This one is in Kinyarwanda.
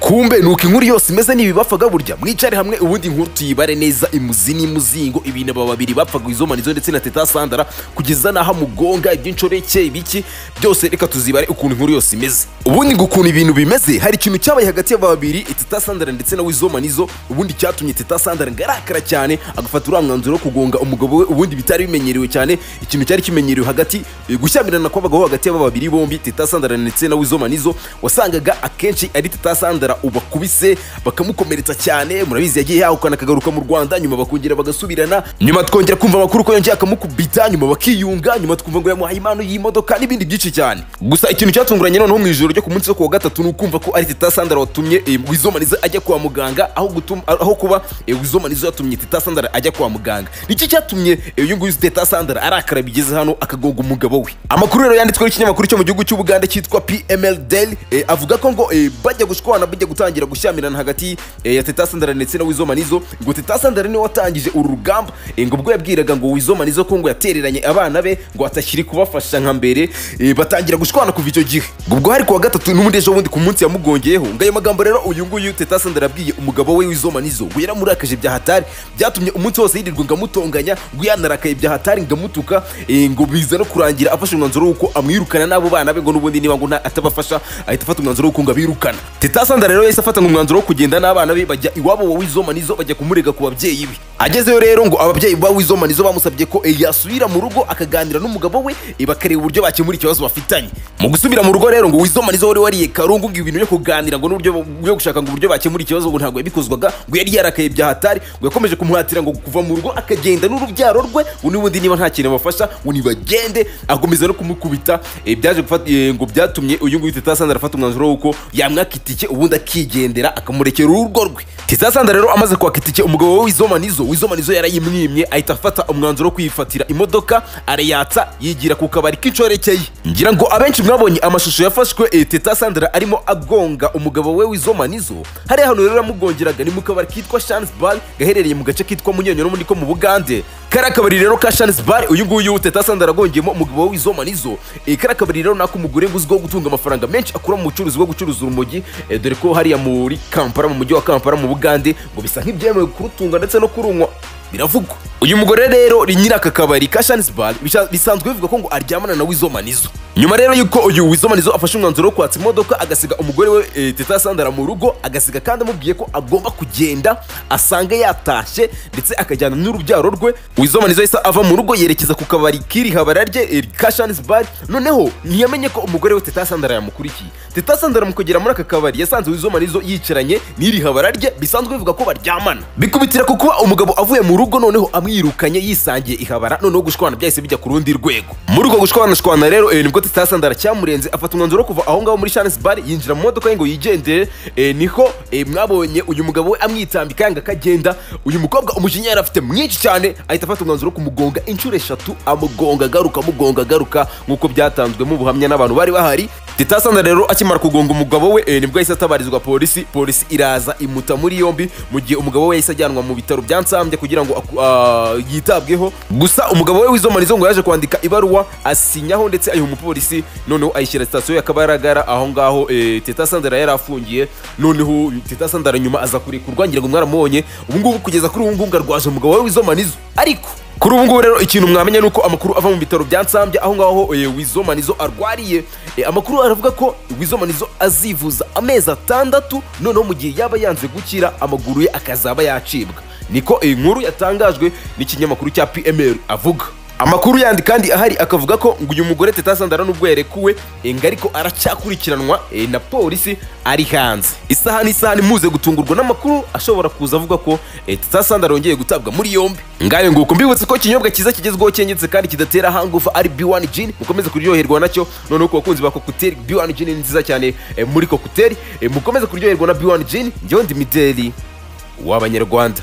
Kumbe nuko inkuru yose imeze n'ibibapfaga burya mwicare hamwe ubundi inkuru tuyibare neza imuzi n'imuzingo. Ibintu aba babiri bapfaga, Weasel Manizo ndetse na Teta Sandra, kugeza n'aho amugonga, iby'inshoreke, ibiki byose, reka tuzibare ukuntu inkuru yose imeze. Ubundi ngo ukuntu ibintu bimeze, hari ikintu cyabaye hagati y'aba babiri, Teta Sandra ndetse na Weasel Manizo, ubundi cyatumye Teta Sandra ngarakara cyane agafata uriya mwanzuro wo kugonga umugabo we. Ubundi bitari bimenyerewe cyane, ikintu cyari kimenyerewe hagati gushyamirana kw'abagabo hagati y'aba babiri bombi, Teta Sandra ndetse na Weasel Manizo, wasangaga akenshi ari Teta Sandra ubakubise bakamukomeretsa cyane. Murabizi, yagiye yahukana akagaruka mu Rwanda, nyuma bakongera bagasubirana, nyuma twongera kumva amakuru ko yongeye akamukubita, nyuma bakiyunga, nyuma twumva ngo yamuhaye impano y'imodoka n'ibindi byinshi cyane. Gusa ikintu cyatunguranye noneho mu ijoro ryo ku munsi wo kuwa gatatu ni ukumva ko ari Teta Sandra watumye Weasel Manizo ajya kwa muganga, aho gutuma aho kuba Weasel Manizo yatumye Teta Sandra ajya kwa muganga. Niki cyatumye uyu nguyu Teta Sandra arakara bigeze hano akagonga umugabo we? Amakuru rero yanditswe n'ikinyamakuru cyo mu gihugu cy'Ubugande cyitwa PML Daily avuga ko ngo bajya gushwana, bajya gutangira gushyamirana hagati ya Teta Sandra ndetse na Weasel Manizo, ngo Teta Sandra niwe watangije uru rugamba, ngo ubwo yabwiraga ngo Weasel Manizo ko ngo yatereranye abana be, ngo atashyiri kubafasha nka mbere, batangira gushwana kuva icyo gihe. Ngo ubwo hari kuwa gatatu n'ubundi, ejo bundi, ku munsi yamugongeyeho. Ngo ayo magambo rero uyu nguyu Teta Sandra yabwiye umugabo we Weasel Manizo ngo yaramurakaje bya hatari, byatumye umunsi wose yirirwa ngo amutonganya, ngo yanarakaye bya hatari, ngo amutuka, ngo biza no kurangira afashe umwanzuro w'uko amwirukana n'abo bana be, ngo n'ubundi niba ngo atabafasha ahita afata umwanzuro w'uko ngo abirukana. Teta Sandra rero yahise afata ngo umwanzuro wo kugenda n'abana be, bajya iwabo wa Weasel Manizo, bajya kumurega ku babyeyi be. Agezeyo rero, ngo ababyeyi ba Weasel Manizo bamusabye ko yasubira mu rugo akaganira n'umugabo we, bakareba uburyo bakemura ikibazo bafitanye. Mu gusubira mu rugo rero, ngo Weasel Manizo wari wariye karungu, ngo ibintu byo kuganira ngo n'uburyo bwo gushaka ngo uburyo bakemura ikibazo ngo ntabwo yabikozwaga, ngo yari yarakaye bya hatari. Ngo yakomeje kumuhatira ngo kuva mu rugo akagenda n'urubyaro rwe, ngo n'ubundi niba nta kintu abafasha ngo nibagende, akomeza no kumukubita. Byaje gufata ngo byatumye uyu nguyu Teta Sandra afata umwanzuro w'uko yamwaka itike ubundi akigendera, akamurekera urugo rwe. Teta Sandra rero amaze kwaka itike umugabo we Weasel Manizo, Weasel Manizo yarayimwimye, ahita afata umwanzuro wo kwifatira imodoka, arayatsa, yigira ku kabari k'inshoreke ye. Ngira ngo abenshi mwabonye amashusho yafashwe Teta Sandra arimo agonga umugabo we Weasel Manizo. Hariya hantu rero yamugongeraga ni mu kabari kitwa Chance Bar, gaherereye mu gace kitwa Munyonyo no muri ko mu Bugande. Kariya kabari rero ka Chance Bar uyu nguyu Teta Sandra agongeyemo umugabo we Weasel Manizo, kariya kabari rero nako umugore ngo uzwiho gutunga amafaranga menshi akura mu bucuruzi bwo gucuruza urumogi, dore ko hariya muri Kampala, mu mujyi wa Kampala mu Bugande, ngo bisa nk'ibyemewe kurutunga ndetse no kurunywa, biravugwa. Uyu mugore rero ni nyiri aka kabari ka Chance Bar, bisanzwe bivuga ko ngo aryamana na Weasel Manizo. Nyuma rero yuko uyu Weasel Manizo afashe umwanzuro wo kwatsa imodoka agasiga umugore we Teta Sandra mu rugo, agasiga kandi amubwiye ko agomba kugenda asanga yatashye ndetse akajyana n'urubyaro rwe, Weasel Manizo yahise ava mu rugo yerekeza ku kabari kiri habara rye ka Chance Bar. Noneho ntiyamenye ko umugore we Teta Sandra yamukurikiye. Teta Sandra mu kugera muri aka kabari yasanze Weasel Manizo yicaranye n'iri habara rye bisanzwe bivuga ko baryamana, bikubitira ku kuba umugabo avuye mu rugo noneho amwirukanye yisangiye ihabara. Noneho gushwana byahise bijya ku rundi rwego. Muri uko gushwana shwana rero, nibwo Teta Sandra cyamurenze, afata umwanzuro wo kuva aho ngaho muri Chance Bar, yinjira mu modoka ye ngo yigendere. Niho mwabonye uyu mugabo we amwitambika yanga akagenda. Uyu mukobwa umujinya yari afite mwinshi cyane, ahita afata umwanzuro wo kumugonga inshuro eshatu, amugonga agaruka, amugonga agaruka, nk'uko byatanzwemo ubuhamya n'abantu bari bahari. Teta Sandra rero akimara kugonga umugabo we, nibwo yahise atabarizwa polisi. Polisi iraza imuta muri yombi, mu gihe umugabo we yahise ajyanwa mu bitaro bya Nsambya kugira ngo yitabweho. Gusa umugabo we Weasel Manizo ngo yaje kwandika ibaruwa, asinyaho ndetse ayiha umupolisi, noneho ayishyira sitasiyo ya Kabaragara aho ngaho Teta Sandra yari afungiye. Noneho Teta Sandra nyuma aza kurekurwa, ngira ngo mwaramubonye. Ubu ngubu, kugeza kuri ubu ngubu, ngo arwaje umugabo we Weasel Manizo. Ariko kuri ubu ngubu rero ikintu mwamenya ni uko amakuru ava mu bitaro bya Nsambya aho ngaho Weasel Manizo arwariye, amakuru aravuga ko Weasel Manizo azivuza amezi 6, noneho mu gihe yaba yanze gukira amaguru ye akazaba yacibwa. Niko iyi nkuru yatangajwe n'ikinyamakuru cya PMR avuga. Amakuru yandi kandi ahari akavuga ko ngo uyu mugore Teta Sandra nubwo yarekuwe, ngo ariko aracyakurikiranwa na polisi ari hanze. Isaha n'isaha nimuze gutungurwa n'amakuru ashobora kuza avuga ko Teta Sandra yongeye gutabwa muri yombi. Ngayo nguko, mbibutse ko ikinyobwa cyiza kigezweho cyengetse kandi kidatera hangover ari B1 Gin, mukomeze kuryoherwa nacyo. Noneho ku bakunzi ba cocktail, B1 Gin ni nziza cyane muri cocktail, mukomeze kuryoherwa na B1 Gin. Njyewe ndi Mideli w'Abanyarwanda.